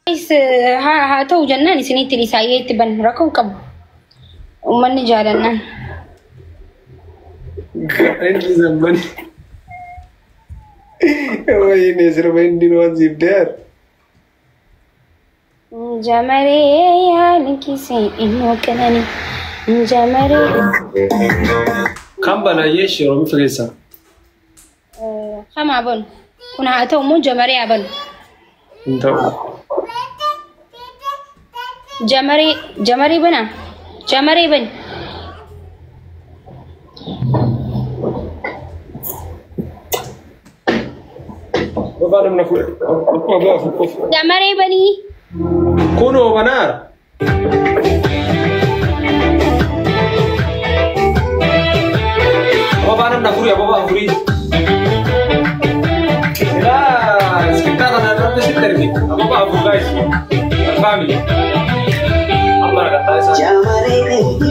Haa ta'u jennaan isinitti dhiisaayyee itti bannu rakkoo hin qabu. Uummanni jaalannaan. Inni zamman. Wayine sirba inni waan siif dee'an. Jamaree yaalikisee immoo qananii. Jamaree. Kan banaayyee ishee Oromoo keessa. Hamaa banu. Kun haa ta'u immoo jamaree haa banu. Hin ta'u. Jamaree jamaree banaa. Jamaree bani. Babaa namna fuudhe. Babaa fuudhe. Jamaree banii. Kunoo banaara. Babaa namna furii babaa furii. Silaa iskittaa kana irratti sitti ergi. Babaa afur guys. Family. Amma rakkataa isaa.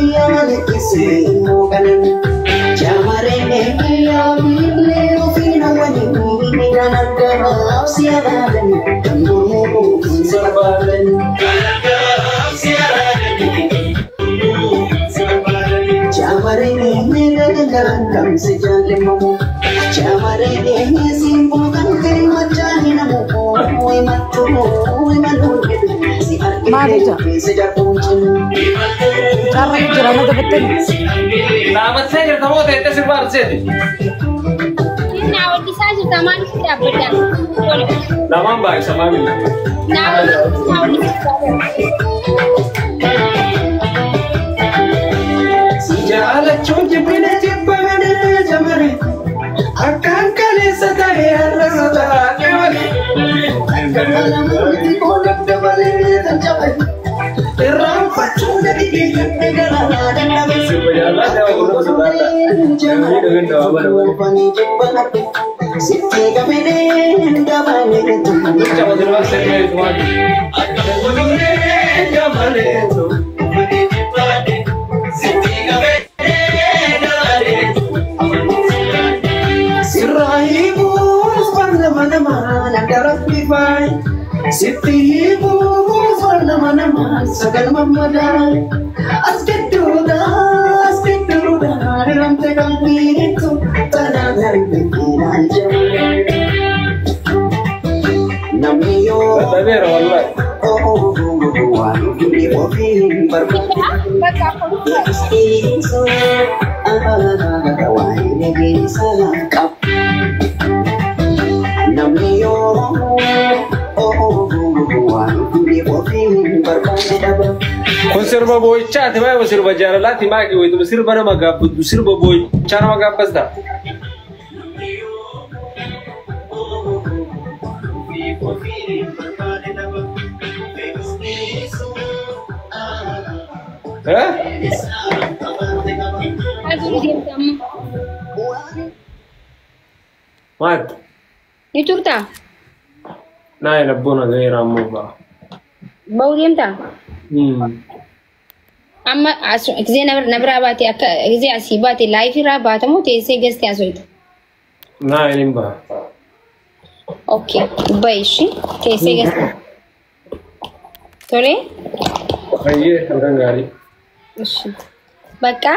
Maal ija? Carra jira na dabattani. Dhaabattee jirta moo teettee sirba arseeti? Naa wallisaa jirta maaliif dhaabbaddaa? Lamaan baay'isa maamila. Naa wallisaa Jaalachuun jibbina jibbamanii jamare akkaan kaleessa ta'e har'a sodaatee malee. Sirba jaalladha nama gurra sodaadha. Namni dhageen dawaa bana malee. Jecha mata sirba tumaati. Dadhabeera wallahi. Bakka afur. Kun sirba boo'ichaati maa sirba jaalalaati maa wayituma sirba nama gaabbatu sirba boo'ichaa nama gaabbasta. Eh? Maal godhu deemta amma? Maal? Ni turtaa? Naa labboon ga'eera ammoo ba'a. Ba'uu deemtaa? Amma gisee na biraa baate akka gisee asii baate laayifii irraa baatamoo teessee gastee haasofta? Naa hin ba'a. Okay, ba'i ishii teessee gastee. Tolee? Baay'ee halkan gaarii. Ishi. Bakka